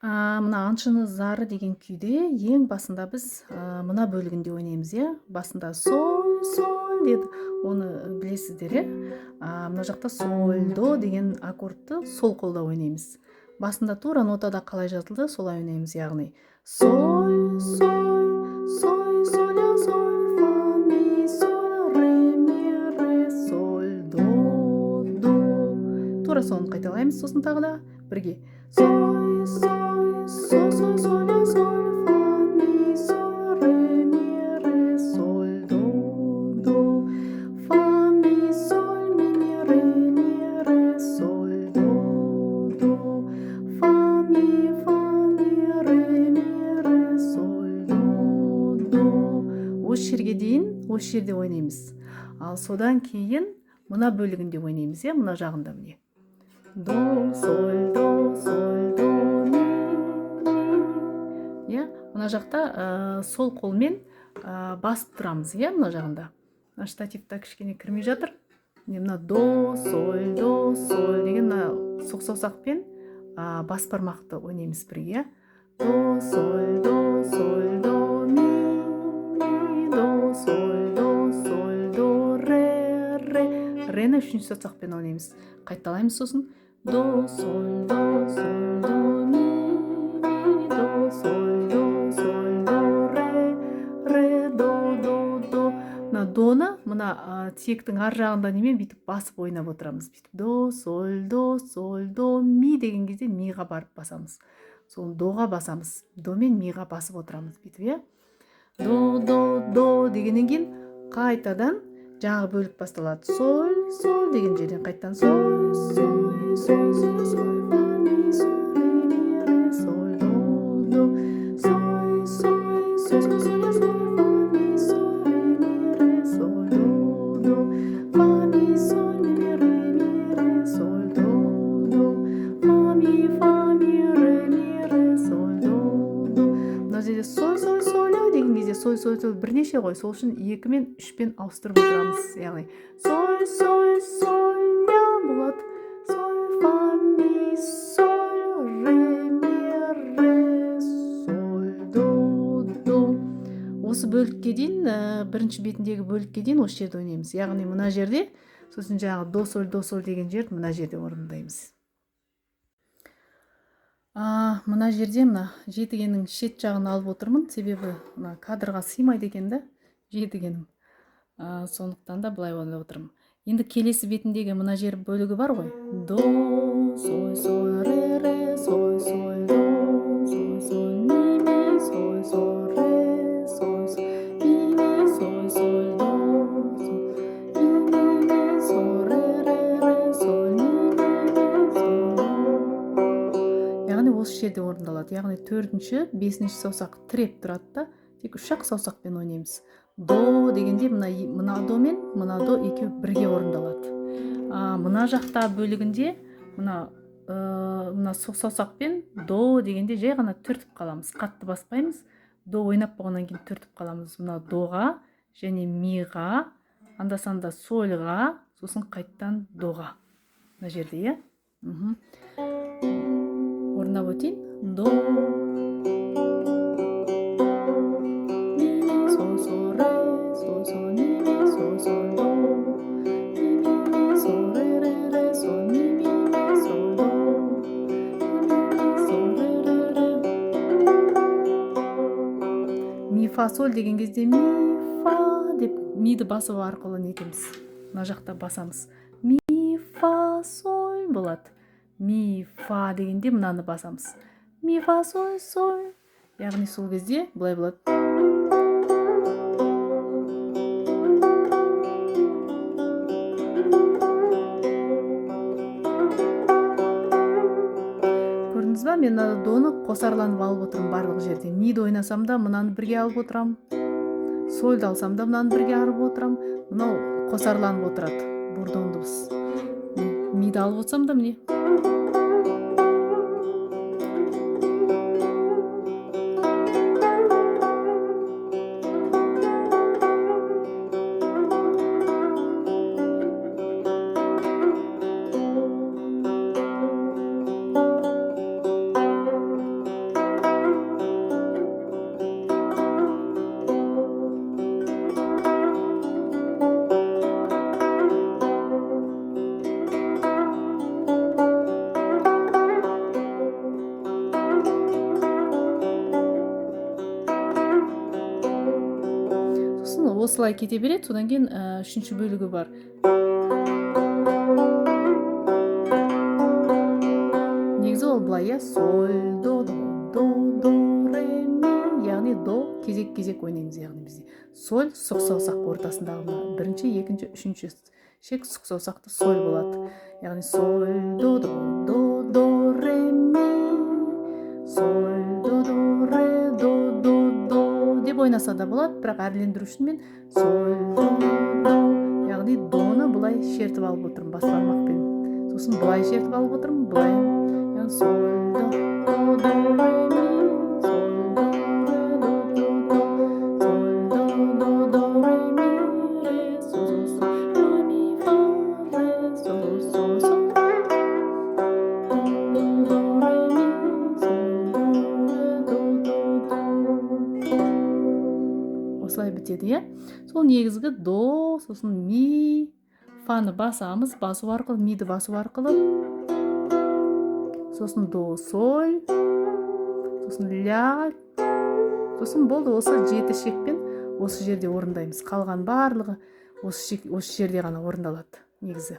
Мына аңшының зары деген күйде ең басында біз мына бөлігінде ойнаймыз, иә. Басында соль, соль деді, оны білесіздер, иә. Мына жақта соль, до деген аккордты сол қолда ойнаймыз. Басында тура нотада қалай жазылды, солай ойнаймыз, яғни соль, соль, соль, соль, ля, соль, фа, ми, соль, ре, ми, ре, соль, до, до. Тура соны қайталаймыз, сосын тағы да бірге. Соль, соль, соль, соль, соль, ля, соль, фа, ми, соль, ре, ми, ре, соль, до, до. Фа, ми, соль, ми, ми, ре, ми, ре, соль, до, до. Фа, ми, фа, ми, ре, ми, ре, соль, до, до. Осы жерге дейін, осы жерде ойнаймыз. Ал содан кейін мына бөлігінде ойнаймыз, иә, мына жағында міне. До, соль, до, соль, до, ми, ми. Иә, мына жақта сол қолмен басып тұрамыз, иә, мына жағында. Мына штативта кішкене кірмей жатыр. Міне мына до, соль, до, соль деген мына сұқ саусақпен бас бармақты ойнаймыз бірге, иә. До, соль, до, соль, до, ми, ми, до, соль, до, соль, до, ре, ре. Рені үшінші саусақпен ойнаймыз. Қайталаймыз сосын. До, соль, до, соль, до, ми, ми, до, соль, до, соль, до, ре, ре, до, до, до. Мына доны мына тиектің ар жағында немен бүйтіп басып ойнап отырамыз. Бүйтіп до, соль, до, соль, до, ми деген кезде миға барып басамыз. Сол доға басамыз. До мен миға басып отырамыз бүйтіп, иә. До, до, до дегеннен кейін қайтадан жаңағы бөлік басталады. Соль, соль деген жерден қайтадан соль, соль, соль, соль, соль, фа, ми, соль, ре, ми, ре, соль, до, до, соль, соль, соль, соль, соль, соль, фа, ми, соль, ре, ми, ре, соль, до, до, фа, ми, соль, ми, ми, ре, ми, ре, соль, до, до, фа, ми, фа, ми, ре, ми, ре, соль, до, до. Мына жерде соль, соль, соль, ля деген кезде соль, соль, соль бірнеше ғой, сол үшін 2 мен 3-пен ауыстырып отырамыз. Яғни соль, соль, соль, ля болады. Соль, фа, ми, соль, ре, ми, ре, соль, до, до. Осы бөлікке дейін, бірінші бетіндегі бөлікке дейін осы жерде ойнаймыз. Яғни мына жерде, сосын жаңағы до, соль, до, соль деген жерді мына жерде орындаймыз. Мына жерде мына жетігеннің шет жағын алып отырмын, себебі мына кадрға сыймайды екен да жетігенім. Сондықтан да былай ойлап отырмын. Енді келесі бетіндегі мына жер бөлігі бар ғой. До, соль, соль, ре, ре, соль, соль, до, соль, соль, ми, ми, соль, соль, ре, соль, соль, ми, ми, соль, соль, до, соль, ми, ми, ми, соль, ре, ре, ре, соль, ми, ми, ми, соль, до. Яғни осы жерде орындалады. Яғни төртінші, бесінші саусақ тіреп тұрады да, тек үш-ақ саусақпен ойнаймыз. До дегенде мына до мен мына до екеуі бірге орындалады. Мына жақта бөлігінде мына сұқ саусақпен до дегенде жай ғана түртіп қаламыз, қатты баспаймыз. До ойнап болғаннан кейін түртіп қаламыз. Мына доға және миға, анда-санда сольға, сосын қайттан доға. Мына жерде, иә? Орындап өтейін. До, ми, ми, соль, соль, ре, соль, соль, ми, ми, соль, соль, до, ми, ми, ми, соль, ре, ре, ре, соль, ми, ми, ми, соль, до, ми, ми, ми, соль, ре, ре, ре. Ми, фа, соль деген кезде ми, фа деп миді басу арқылы нетеміз. Мына жақта басамыз. Ми, фа, соль болады. Ми, фа дегенде мынаны басамыз. Ми, фа, соль, соль. Яғни сол кезде былай болады. Көрдіңіз ба, мен мына доны қосарланып алып отырмын барлық жерде. Миді ойнасам да мынаны бірге алып отырамын. Сольді алсам да мынаны бірге алып отырамын. Мынау қосарланып отырады. Бурдон дыбыс. Миді алып отырсам да міне. Осылай кете береді. Содан кейін үшінші бөлігі бар. Негізі ол былай, иә, соль, до, до, до, до, ре, ми, яғни до кезек кезек ойнаймыз. Яғни бізде соль сұқ саусақ ортасындағы мына бірінші, екінші, үшінші шек сұқ саусақты соль болады. Яғни соль, до, до, до, до, ре, ми, соль, до, до, ре, до, до, до деп ойнаса да болады, бірақ әрлендіру үшін мен соль, до, до, яғни доны былай шертіп алып отырмын бас бармақпен, сосын былай шертіп алып отырмын, былай, яғни соль, до, до, до, ре, ми, соль, до, ре, до, до, до, соль, до, до, до, ре, ми, ре, со, со, со, ля, ми, фа, ре, со, со, со, до, до, ре, ми, соль, до, ре, до, до, до. Осылай бітеді, иә. Сол негізгі до, сосын ми, фаны басамыз, басу арқылы, миді басу арқылы, сосын до, соль, сосын ля, сосын болды. Осы жеті шекпен осы жерде орындаймыз. Қалған барлығы осы, шек, осы жерде ғана орындалады негізі.